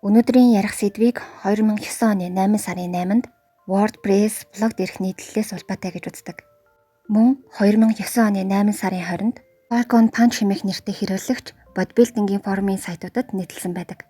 Өнөөдрийн ярих сэдвийг 2009 оны 8 сарын 8-нд WordPress блог дээрх нийтлэлээс улбаатай гэж үздэг. Мөн 2009 оны 8 сарын 20-нд Falcon Punch хэмээх нэртэй хэрэглэгч бодибилдингийн форумын сайтуудад нийтэлсэн байдаг.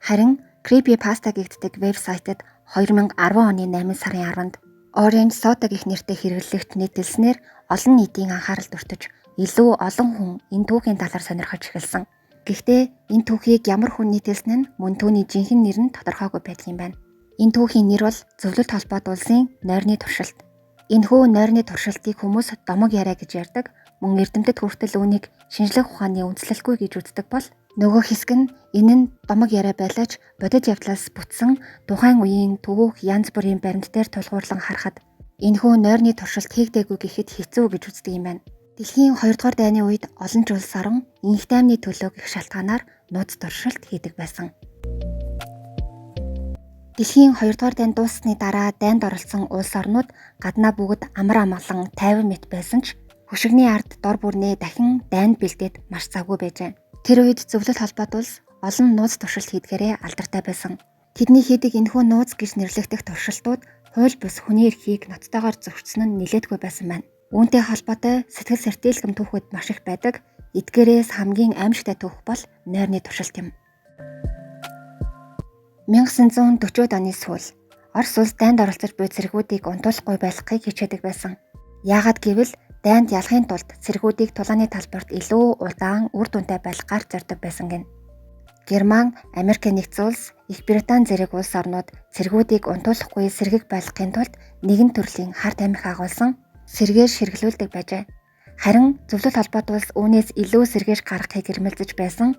Харин Creepypasta гэгддэг вебсайтад 2010 оны 8 сарын 10-нд Orange Soda гэх нэртэй хэрэглэгч нийтэлснээр олон нийтийн анхааралд өртөж, илүү олон хүн энэ түүхийн талаар сонирхож эхэлсэн. Гэхдээ энэ түүхийг ямар хүн нийтэлсэн нь мөн түүний жинхэнэ нэр нь тодорхойгүй байдаг юм байна. Энэ түүхийн нэр бол Зөвлөлт холбоот улсын нойрны туршилт. Энэхүү нойрны туршилтыг хүмүүс домог яриа гэж ярьдаг, мөн эрдэмтэд хүртэл үүнийг шинжлэх ухааны үндэслэлгүй гэж үздэг бол нөгөө хэсэг нь энэ нь домог яриа байлаа ч бодит явдлаас бүтсэн тухайн үеийн түүх янз бүрийн баримт дээр тулгуурлан харахад энэхүү нойрны туршилт хийгдээгүй гэхэд хэцүү гэж үздэг юм байна. Дэлхийн 2 дугаар дайны үед олон ч улс орон энх дайны төлөө гэх шалтгаанаар нууц туршилт хийдэг байсан. Дэлхийн 2 дугаар дайн дууссаны дараа дайнд оролцсон улс орнууд гаднаа бүгд амар амгалан 50 мэт байсан ч хөшигний ард дор бүрнээ дахин дайнд бэлдээд маш завгүй байжээ. Тэр үед Зөвлөлт холбоот улс олон нууц туршилт хийдгээрээ алдартай байсан. Тэдний хийдэг энэхүү нууц гэж нэрлэгдэх туршилтууд хууль бус хүний эрхийг ноцтойгоор зөрчсөн нь нилээдгүй байсан байна. Үүнтэй холбоотой сэтгэл сэртийлгэм түүхүүд маш их байдаг. Эдгээрээс хамгийн аимшигтай түүх бол нойрны туршилт юм. 1940-од оны сүүл Орос улс дайнд оролцож буй цэргүүдийг унтуулахгүй байлгахыг хичээдэг байсан. Яагаад гэвэл дайнд ялахын тулд цэргүүдийг тулааны талбарт илүү удаан үр дүнтэй байлгахаар зорддог байсан гэнэ. Герман, Америкийн нэгдсэн улс, Их Британи зэрэг улс орнууд цэргүүдийг унтуулахгүй сэргэг байлгахын тулд нэгэн төрлийн хар тамхи агуулсан сэргээж хэрэглүүлдэг байжээ. Харин Зөвлөлт холбоот улс үүнээс илүү сэргээж гаргахыг эрмэлзэж байсан.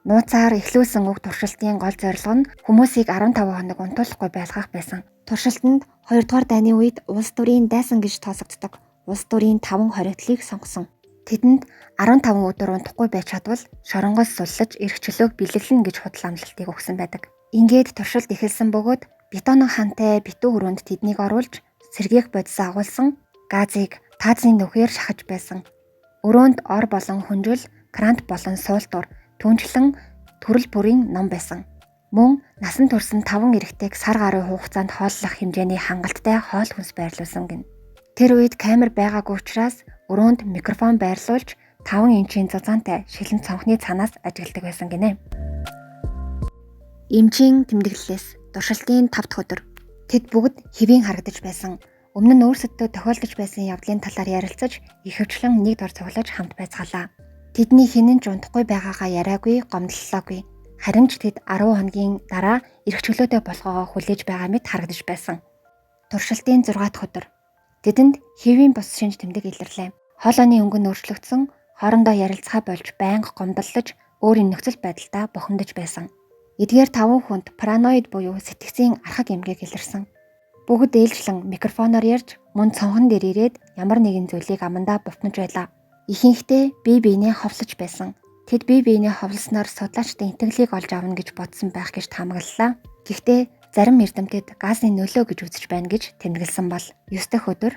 Нууцаар эхлүүлсэн уг туршилтын гол зорилго нь хүмүүсийг 15 хоног унтуулахгүй байлгах байсан. Туршилтанд 2 дугаар дайны үед улс төрийн дайсан гэж тооцогддог улс төрийн 5 хориотлыг сонгосон. Тэдэнд 15 өдөр унтахгүй байж чадвал шоронгоос суллаж эрх чөлөөг бэлэглэнэ гэж худал амлалтыг өгсөн байдаг. Ингээд туршилт эхэлсэн бөгөөд бетонон хантай битүү өрөөнд тэднийг оруулж сэргээх бодис агуулсан газыг таазны нүхээр шахаж байсан. Өрөөнд ор болон хүнжил, крант болон суултур, түнчлэн төрөл бүрийн ном байсан. Мөн насан турсан 5 эрэгтэйг сар гаруй хугацаанд хооллох хэмжээний хангалттай хоол хүнс байрлуулсан гэнэ. Тэр үед камер байгаагүй учраас өрөөнд микрофон байрлуулж 5 инчийн зузаантай шилэн цонхны цаанаас ажигладаг байсан гинэ. Эмчийн тэмдэглэлээс туршилтын 5 дахь өдөр тэд бүгд хэвийн харагдаж байсан. Өмнө нь өөрсөддөө тохиолдож байсан явдлын талаар ярилцаж, ихэвчлэн нэг дор цуглаж хамт байцгаалаа. Тэдний хэн нь ч унтахгүй байгаагаа яриагүй, гомдлолоогүй. Харин ч тэд 10 хоногийн дараа эрх чөлөөтэй болохоогоо хүлээж байгаа мэт харагдаж байсан. Туршилтын 6 дахь өдөр тэдэнд хэвийн бус шинж тэмдэг илэрлээ. Хоолойны өнгө нь өөрчлөгдсөн, хоорондоо ярилцгаа болж байнга гомдлож, өөрийн нөхцөл байдалдаа бухимдаж байсан. Эдгээр 5 хүнд параноид буюу сэтгцийн архаг эмгэг илэрсэн. Бүгд ээлжлэн микрофоноор ярьж, мөн цонхон дээр ирээд ямар нэгэн зүйлийг амандаа бувтнаж байлаа. Ихэнхдээ бие биенээ ховлож байсан. Тэд бие биенээ ховлосноор судлаачдын итгэлийг олж авна гэж бодсон байх гэж таамаглалаа. Гэхдээ зарим эрдэмтэд газны нөлөө гэж үзэж байна гэж тэмдэглэсэн бол 9 дахь өдөр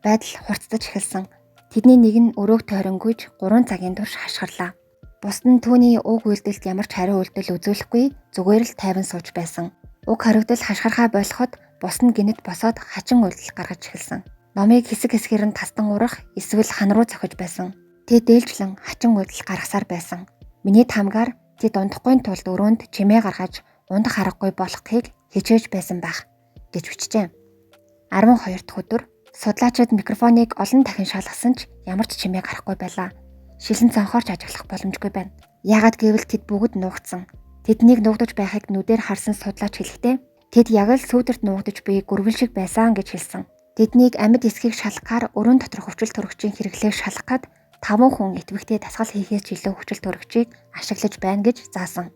байдал хурцдаж эхэлсэн. Тэдний нэг нь өрөөг тойронгуйж 3 цагийн турш хашгирлаа. Бусд нь түүний уг үйлдэлд ямар ч хариу үйлдэл үзүүлэхгүй зүгээр л тайван сууж байсан. Уг хоригдол хашгирхаа болоход бус нь гэнэт босоод хачин үйлдэл гаргаж эхэлсэн. Номыг хэсэг хэсгээр нь тастан урах эсвэл хан руу цохиж байсан. Тэд дээлжлэн хачин үйлдэл гаргасаар байсан. Миний таамгаар тэд унтахгүй тулд өрөөнд чимээ гаргаж унтах аргагүй болохыг хичээж байсан байх гэж бичжээ. 12 дахь өдөр судлаачид микрофоныг олон дахин шалгасан ч ямар ч чимээ гарахгүй байлаа. Шилэн цонхоор ч ажиглах боломжгүй байна. Яагаад гэвэл тэд бүгд нуугдсан. Тэднийг нуугдаж байхыг нүдээр харсан судлаач хэлэхдээ тэд яг л сүүдэрт нуугдаж буй гөрвөн шиг байсан гэж хэлсэн. Тэднийг амьд эсхийг шалгахаар өрөөнд доторх хүчил төрөгчийн хэрэглээг шалгахад 5 хүн идэвхтэй дасгал хийхээс ч илүү хүчил төрөгчийг ашиглаж байна гэж заасан.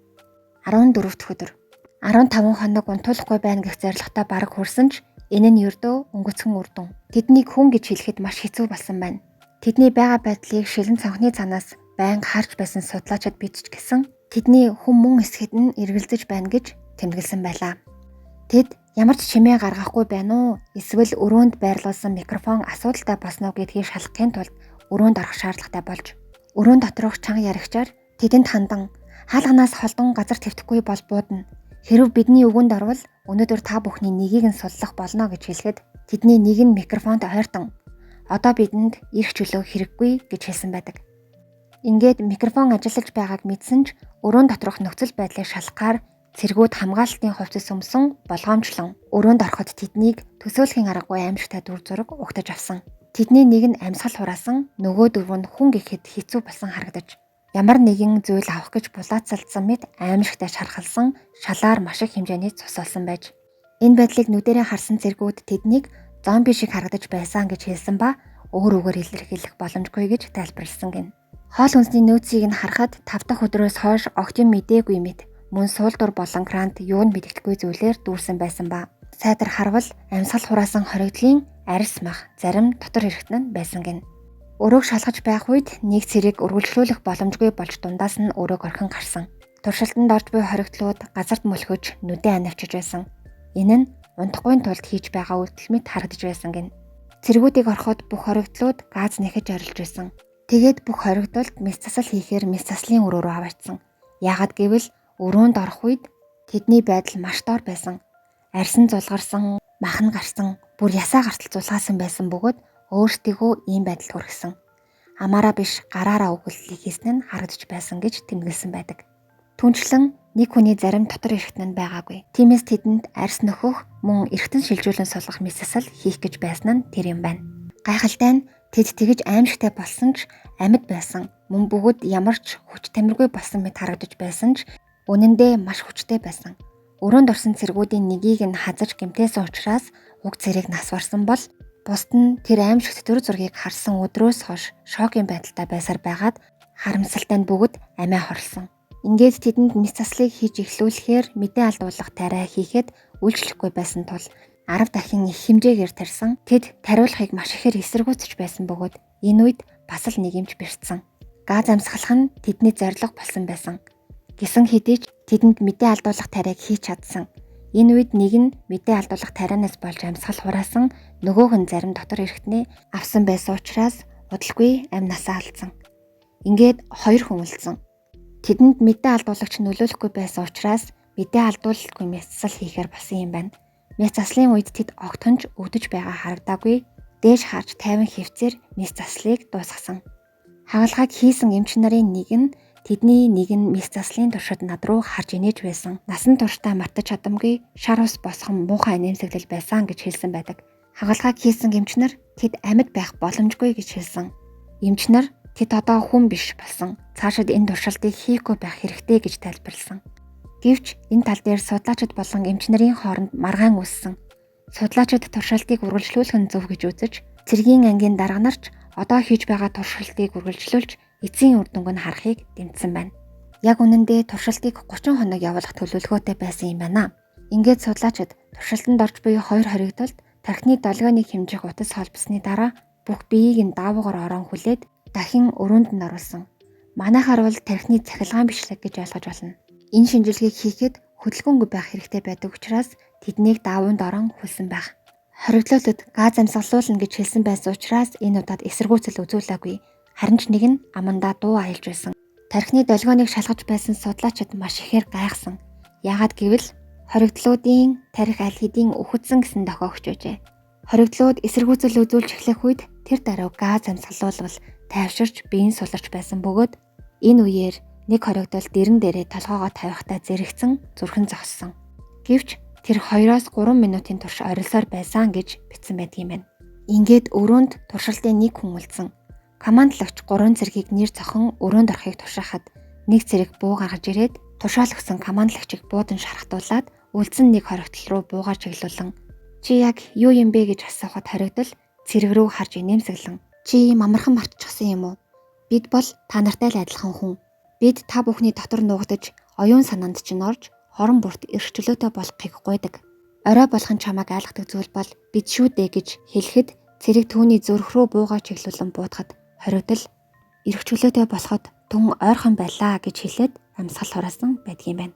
14 дахь өдөр 15 хоног унтуулахгүй байна гэх зорилготой бараг хүрсэн ч энэ нь ердөө өнгөцгөн үр дүн. Тэднийг хүн гэж хэлэхэд маш хэцүү болсон байна. Тэдний байгаа байдлыг шилэн цонхны цаанаас байнга харж байсан судлаачид бичж гисэн тэдний хүн мөн эсэхэд нь эргэлзэж байна гэж тэмдэглэсэн байлаа. Тэд ямар ч чимээ гаргахгүй байна уу? Эсвэл өрөөнд байрлуулсан микрофон асуудалтай болсон уу гэдгийг шалгахын тулд өрөөнд орох шаардлагатай болж өрөөнд доторх чанга яригчаар тэдэнд хандан Хаалганаас холдон газар твтэхгүй бол буудна. Хэрв бидний үгэнд орвол өнөөдөр та бүхний нэгийг нь суллах болно гэж хэлэхэд тэдний нэг нь микрофонд ойртон одоо бидэнд эрх чөлөө хэрэггүй гэж хэлсэн байдаг. Ингээд микрофон ажиллаж байгааг мэдсэн ч өрөөнд доторх нөхцөл байдлыг шалгахаар цэргүүд хамгаалалтын хувцас өмсөн болгоомжлон өрөөнд ороход тэднийг төсөөлхийн аргагүй аимшигтай дүр зураг угтаж авсан. Тэдний нэг нь амьсгал хураасан, нөгөө дөрөв нь хүн гэхэд хэцүү болсон харагдаж ямар нэгэн зүйл авах гэж булаацалдсан мэт аимшигтай шархалсан шалаар маш их хэмжээний цус олсон байж. Энэ байдлыг нүдэрээ харсан цэргүүд тэднийг зомби шиг харагдаж байсан гэж хэлсэн ба өөр үгээр илэрхийлэх боломжгүй гэж тайлбарласан гин. Хоол хүнсний нөөцийг нь харахад 5 дахь өдрөөс хойш огт юм мдээгүй мэт мөн суулдур болон грант юу нь мэдэгдэхгүй зүйлээр дүүрсэн байсан ба. Сайтар харвал амьсгал хураасан хоригдлын арьс мах зарим дотор хэрэгтэн нь байсан гин. Өрөөг шалгаж байх үед нэг цэрэг үргэлжлүүлэх боломжгүй болж дундаас нь өрөөг орхин гарсан. Туршилтанд орж буй хоригдлууд газарт мөлхөж нүдэн анивчиж байсан. Энэ нь унтахгүй тулд хийж байгаа үйлдэл мэт харагдаж байсан гин. Цэргүүдийг ороход бүх хоригдлууд газ нэхэж орилж байсан. Тэгээд бүх хоригдолд мэс засал хийхээр мэс заслын өрөө рүү аваачсан. Яагаад гэвэл өрөөнд орох үед тэдний байдал маш дор байсан. Арьсан зулгарсан, мах нь гарсан, бүр ясаа гартал зулгаасан байсан бөгөөд өөрсдийгөө ийм байдалд хүргэсэн. Амаараа биш гараараа өгүүлэлийг хийсэн нь харагдаж байсан гэж тэмдэглэсэн байдаг. Түнчлэн нэг хүний зарим дотор эрхтэн нь байгаагүй. Тиймээс тэдэнд арьс нөхөх мөн эрхтэн шилжүүлэн сулгах мэс засал хийх гэж байсан нь тэр юм байна. Гайхалтай нь тэд тэгж аимшигтай болсон ч амьд байсан. Мөн бүгд ямар ч хүч тамиргүй болсон мэт харагдаж байсан ч үнэн дээр маш хүчтэй байсан. Өрөөнд орсон цэргүүдийн нэгийг нь хазаж гэмтээсэн учраас уг цэрэг нас барсан бол бусд нь тэр аимшигт төр зургийг харсан өдрөөс хойш шокийн байдалтай байсаар байгаад харамсалтай нь бүгд амиа хорлсон. Ингээд тэдэнд мэс заслыг хийж эхлүүлэхээр мэдээ алдуулах тариа хийхэд үйлчлэхгүй байсан тул 10 дахин их хэмжээгээр тарьсан. Тэд тариулахыг маш ихээр эсэргүүцэж байсан бөгөөд энэ үед бас л нэг юмч бэртсэн. Газ амьсгалах нь тэдний зорилго болсон байсан. Гисэн хэдий ч тэдэнд мэдээ алдуулах тариаг хийж чадсан. Энэ үед нэг нь мэдээ алдуулах тарианаас болж амьсгал хураасан, нөгөөх нь зарим дотор эрхтнээ авсан байсан учраас удалгүй амь насаа алдсан. Ингээд 2 хүн үлдсэн. Тэдэнд мэдээ алдуулагч нөлөөлөхгүй байсан учраас мэдээ алдуулалтгүй мэс засал хийхээр болсон юм байна. Мэс заслын үед тэд огтхон ч өвдөж байгаа харагдаагүй. Дээш харж тайван хэвцээр мэс заслыг дуусгасан. Хагалгааг хийсэн эмч нарын нэг нь тэдний нэг нь мэс заслын туршид над руу харж инээж байсан. Насан туршдаа мартаж чадамгүй шар ус босхон муухай нэмсэглэл байсан гэж хэлсэн байдаг. Хагалгааг хийсэн эмч нар тэд амьд байх боломжгүй гэж хэлсэн. Эмч нар тэд одоо хүн биш болсон. Цаашид энэ туршилтыг хийхгүй байх хэрэгтэй гэж тайлбарласан. Гэвч энэ тал дээр судлаачид болон эмч нарын хооронд маргаан үүссэн. Судлаачид туршилтыг үргэлжлүүлэх нь зөв гэж үзэж, цэргийн ангийн дарга нар ч одоо хийж байгаа туршилтыг үргэлжлүүлж эцсийн үр дүнг нь харахыг дэмжсэн байна. Яг үнэндээ туршилтыг 30 хоног явуулах төлөвлөгөөтэй байсан юм байна. Ингээд судлаачид туршилтанд орж буй 2 хоригдолд тархины долгионыг хэмжих утас холбосны дараа бүх биеийг нь даавуугаар орон хүлээд дахин өрөөнд нь оруулсан. Манайхаар бол тархины цахилгаан бичлэг гэж ойлгож байна. Энэ шинжилгээг хийхэд хөдөлгөөнгүй байх хэрэгтэй байдаг учраас тэднийг даавуунд орон хүлсэн байх. Хоригдлолтод газ амьсгалуулна гэж хэлсэн байсан учраас энэ удаад эсэргүүцэл үзүүлээгүй. Харин ч нэг нь амандаа дуу аялж байсан. Тархины долгионыг шалгаж байсан судлаачид маш ихээр гайхсан. Яагаад гэвэл хоригдлуудын тархи аль хэдийн үхэдсэн гэсэн дохио өгч байжээ. Хоригдлууд эсэргүүцэл үзүүлж эхлэх үед тэр даруй газ амьсгалуулвал тайвширч биеийн суларч байсан бөгөөд энэ үеэр нэг хоригдол дэрэн дээрээ толгоогоо тавихтаа зэрэгцэн зүрхэн зогссон. Гэвч тэр 2-3 минутын турш орилсоор байсан гэж бичсэн байдгийм байна. Ингээд өрөөнд туршилтын нэг хүн үлдсэн. Командлагч 3 цэргийг нэр цохон өрөөнд орохыг тушаахад нэг цэрэг буу гаргаж ирээд тушаал өгсөн командлагчийг буудан шархтуулаад үлдсэн нэг хоригдол руу буугаар чиглүүлэн чи яг юу юм бэ гэж асуухад хоригдол цэрэг рүү харж инээмсэглэн чи ийм амархан мартчихсан юм уу? Бид бол та нартай л адилхан хүн. Бид та бүхний дотор нуугдаж оюун санаанд чинь орж хорон бүрт эрх чөлөөтэй болохыг гуйдаг. Орой болгон чамайг айлгадаг зүйл бол бид шүү дээ гэж хэлэхэд цэрэг түүний зүрх рүү буугаа чиглүүлэн буутахад хоригдол эрх чөлөөтэй болоход түн ойрхон байлаа гэж хэлээд амьсгал хураасан байдгийм байна.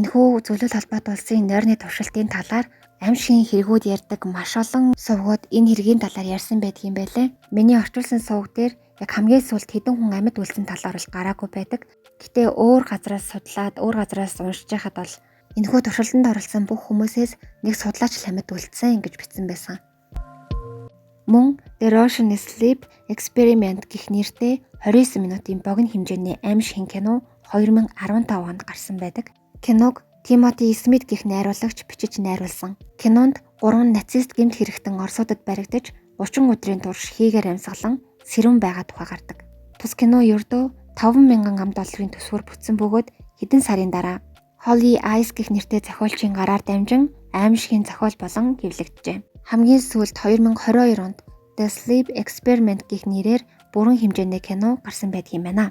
Энэхүү Зөвлөл холбоот улсын нойрны туршилтын талаар аймшгийн хэрэгүүд ярьдаг маш олон сувгууд энэ хэргийн талаар ярьсан байдаг юм байлээ. Миний орчуулсан сувг дээр яг хамгийн сүүлд хэдэн хүн амьд үлдсэн талаар бол гараагүй байдаг. Гэхдээ өөр газраас судлаад, өөр газраас уншиж байхад бол энэхүү туршилтанд оролцсон бүх хүмүүсээс нэг судлаач л амьд үлдсэн гэж бичсэн байсан. Мөн The Russian Sleep Experiment гэх нэртэй 29 минутын богино хэмжээний аймшгийн кино 2015 онд гарсан байдаг. Киног Тимоти Смит гэх найруулагч бичиж найруулсан. Кинонд гурван нацист гэмт хэрэгтэн Оросуудад баригдаж, 30 өдрийн турш хийгээр амьсгалан сэрүүн байгаа тухай гардаг. Тус кино ердөө 5000 ам долларын төсвөр бүтсэн бөгөөд хэдэн сарын дараа Holly Ice гэх нэртэй зохиолчийн гараар дамжин аймшгийн зохиол болон хэвлэгджээ. Хамгийн сүүлд 2022 онд The Sleep Experiment гэх нэрээр бүрэн хэмжээний кино гарсан байдаг юм байна.